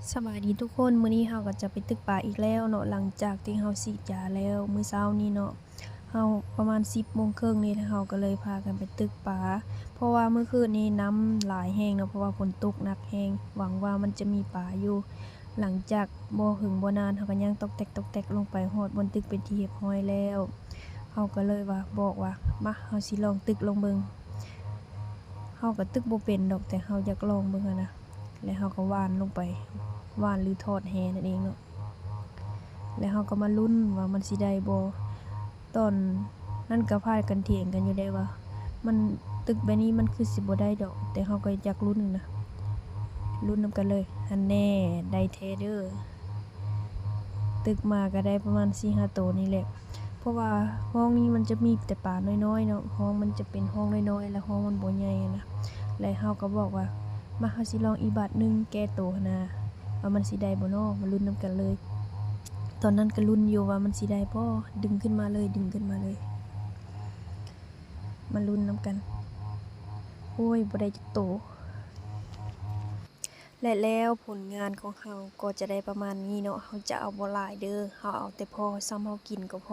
ສະບາຍດີທຸກຄົນ, ມື້ນີ້ເຮົາກໍຈະໄປຕຶກປາອີກແລ້ວເນາະ, ຫຼັງຈາກທີ່ເຮົາສີດຢາແລ້ວມື້ເຊົ້ານີ້ເນາະ, ເຮົາປະມານສິບໂມງເຄິ່ງນີ້ ແລ້ວເຮົາກໍເລີຍພາກັນໄປຕຶກປາ, ເພາະວ່າມື້ຄືນນີ້ນ້ຳຫຼາຍແຮງເນາະ, ເພາະວ່າຝົນຕົກໜັກແຮງ, ຫວັງວ່າມັນຈະມີປາຢູ່. ຫຼັງຈາກບໍ່ເຖິງບໍ່ນານ ເຮົາກໍຍ່າງຕອກແຕກຕອກແຕກລົງໄປຮອດບ່ອນຕຶກເປັນທີ່ຮຽບຮ້ອຍແລ້ວ, ເຮົາກໍເລີຍວ່າ ບອກວ່າ ມາ ເຮົາຊິລອງຕຶກລອງເບິ່ງ. ເຮົາກໍຕຶກບໍ່ເປັນດອກ, ແຕ່ເຮົາຢາກລອງເບິ່ງຫັ້ນນະ. ແລ້ວເຮົາກໍຫວ່ານລົງໄປ, ຫວ່ານ ຫຼື ທອດແຫນັ້ນເອງເນາະ. ແລ້ວເຮົາກໍມາລຸ້ນວ່າມັນຊິໄດ້ບໍ່. ຕອນນັ້ນກໍພາກັນຖຽງກັນຢູ່ເດ້ວ່າ ມັນ ຕຶກແບບນີ້ມັນຄືຊິບໍ່ໄດ້ດອກ, ແຕ່ເຮົາກໍຢາກລຸ້ນນະ, ລຸ້ນນຳກັນເລີຍ. ຫັ້ນແນ່, ໄດ້ແທ້ເດີ. ຕຶກມາກໍໄດ້ປະມານສີ່ຫ້າໂຕນີ້ແຫຼະ, ເພາະວ່າຮ່ອງນີ້ມັນຈະມີແຕ່ປານ້ອຍໆເນາະ, ຮ່ອງມັນຈະເປັນຮ່ອງນ້ອຍໆ ແລະ ຮ່ອງມັນບໍ່ໃຫຍ່ນະ. ແລະ ເຮົາກໍບອກວ່າ ມາ ເຮົາຊິລອງອີກບາດໜຶ່ງ ແກ້ໂຕຫັ້ນນະ ວ່າມັນຊິໄດ້ບໍ່ເນາະ, ມາລຸ້ນນຳກັນເລີຍ. ຕອນນັ້ນກໍລຸ້ນຢູ່ວ່າມັນຊິໄດ້ບໍ່, ດຶງຂຶ້ນມາເລີຍ, ດຶງຂຶ້ນມາເລີຍ, ມາລຸ້ນນຳກັນ. ໂອ້ຍ ບໍ່ໄດ້ຈັກໂຕ. ແລະແລ້ວຜົນງານຂອງເຮົາກໍຈະໄດ້ປະມານນີ້ເນາະ, ເຮົາຈະເອົາບໍ່ຫຼາຍເດີ, ເຮົາເອົາແຕ່ພໍສ່ຳເຮົາກິນກໍພໍ.